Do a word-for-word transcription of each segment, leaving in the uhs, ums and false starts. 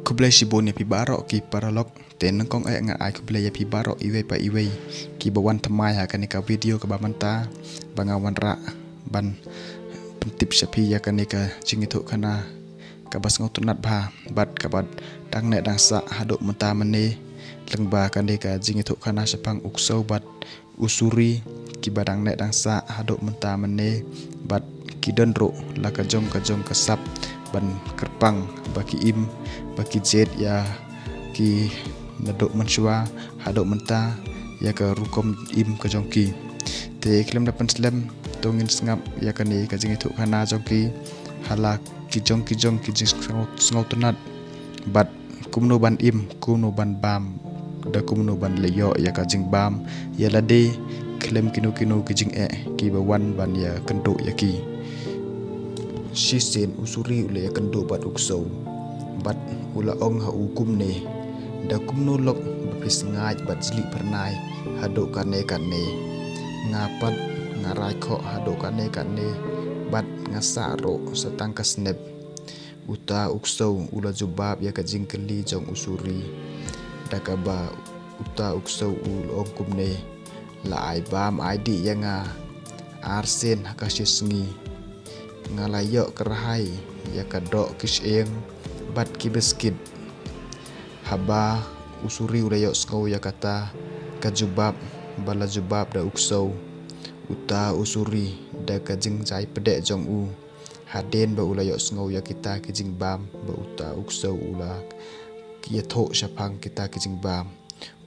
Khublei shibun ïa phi baroh ki paralok. Te nyngkong eh nga ai khublei ïa phi baroh iwei pa iwei kiba wan thymmai ha kane ka video kaba mynta, ba nga wanrah ban pyntip sha phi ïa kane ka jingïathuhkhana kaba sngewtynnat bha bad kaba dang neh dang sah haduh mynta mynne, lyngba kane ka jingïathuhkhana shaphang u ksew bad u suri, kiba dang neh dang sah haduh mynta mynne, bad ki don ruh la ka jong ka jong ka sap ban kyrpang ba ki im, ba ki jied ïa ki naduh mynshuwa haduh mynta, ïa ka rukom im ka jong ki. Te khlem da pynslem, to ngin sngap ïa kane ka jingïathuhkhana jong ki ha la ki jong ki jong ki jingsngew, sngewtynnat bad kumno ban im, kumno ban bam, da kumno ban leh ïoh ïa ka jingbam ïa lade khlem kino kino ki jingeh kiba wan ban ïakynduh ïa ki. Shisien u suri u la ïakynduh bad u ksew bad u la ong ha u kumne: Da kumno lok ba phi sngaid bad jlih phyrnai haduh kane kane? Nga pat nga rai khoh haduh kane kane bad nga sah ruh sa tang ka snep. Uta u ksew u la jubab ïa ka jingkylli jong u suri da kaba uta u ksew u la ong kumne: La ai bam ai dih ïa nga arsien ha ka shi sngi. Nga la ïoh kyrhai ïa ka doh ki shyieng bad ki biskit. Haba u suri u la ïohsngew ïa kata ka jubab ba la jubab da u ksew, uta u suri da ka jingjai pdeh jong u, hadien ba u la ïohsngew ïa kita ki jingbam ba uta u ksew u la ïathuh shaphang kita ki jingbam,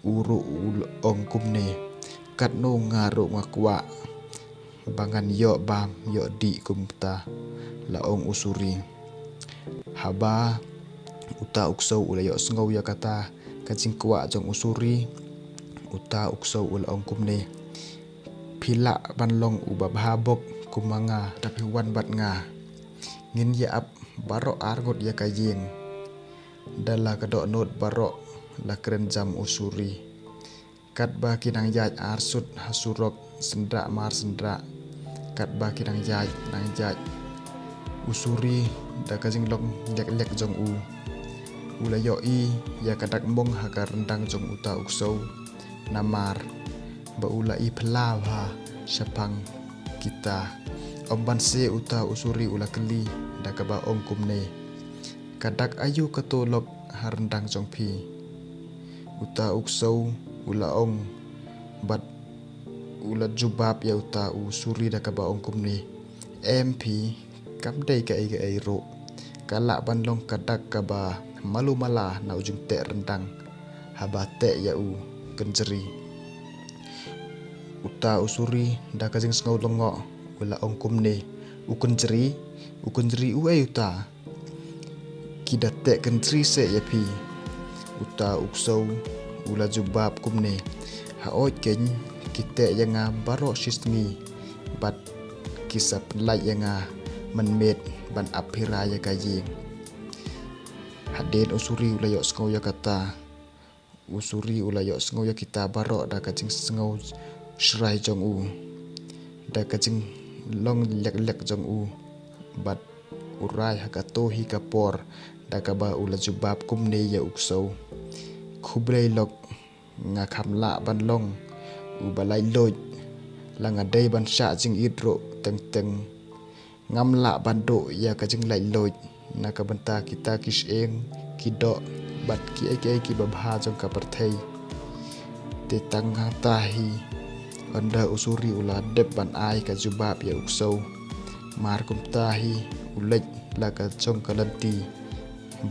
u ruh u la ong kumne: Katno nga ruh nga kwah ba ngan ïoh bam ïoh dih kumta, la ong u suri. Haba uta u ksew u la ïohsngew ïa kata ka jingkwah jong u suri, uta u ksew u la ong kumne: Phi lah ban long uba bha bok kum ma nga da phi wan bad nga. Ngin ïa ap baroh arngut ïa ka ïing. Da la ka dohnud baroh la kren jam u suri. Katba ki nang ïaid arsut ha surok syndah mar syndah, katba ki nang ïaid nang ïaid, u suri da ka jinglong lek lek jong u, u la ïohi ïa ka dak mong ha ka ryndang jong uta u ksew, namar ba u la i phylla bha shaphang kita. Ym banse uta u suri u la kylli da kaba ong kumne: Ka dak aïu kato lok ha ryndang jong phi? Uta u ksew u la ong bad u la jubab ïa uta u suri da kaba ong kumne: Em phi, kam dei kaei kaei ruh. Ka lah ban long ka dak kaba malu mala na u jingteh ryndang haba teh ïa u kynjri. Uta u suri da ka jingsngew lyngngoh u la ong kumne: U kynjri? U kynjri uei uta? Ki da teh kynjri seh ïa phi. Uta u ksew u la jubab kumne: Haoid keiñ, ki teh ïa nga baroh shi sngi bad ki sa pynlait ïa nga mynmiet ban ap phira ïa ka ïing. Hadien u suri u la ïohsngew ïa kata, u suri u la ïohsngew ïa kita baroh da ka jingsngew shrai jong u, da ka jinglong lek lek jong u, bad u rai ha kato hi ka por da kaba u la jubab kumne ïa u ksew: Khublei lok, nga kham lah ban long uba laitluid, la nga dei ban shah jingit ruh teng teng. Ngam lah ban duh ïa ka jinglaitluid na ka bynta kita ki shyieng, ki doh bad kiei kiei kiba bha jong ka pyrthei. Te tang hangta hi, ynda u suri u la dep ban ai ka jubab ïa u ksew, mar kumta hi u leit la ka jong ka lynti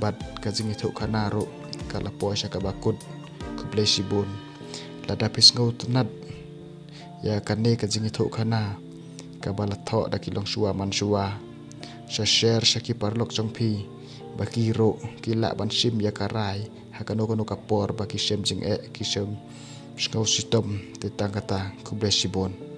bad ka jingïathuhkhana ruh ka la poi sha kaba kut. Khublei shibun. Lada phi sngewtynnat ïa kane ka jingïathuhkhana kaba la thoh da ki longshuwa manshuwa, sa share sha ki paralok jong phi ba ki ruh ki lah ban shim ïa ka rai ha kano kano ka por ba ki shem jingeh, ki shem sngewshitom. Te tang kata, khublei shibun.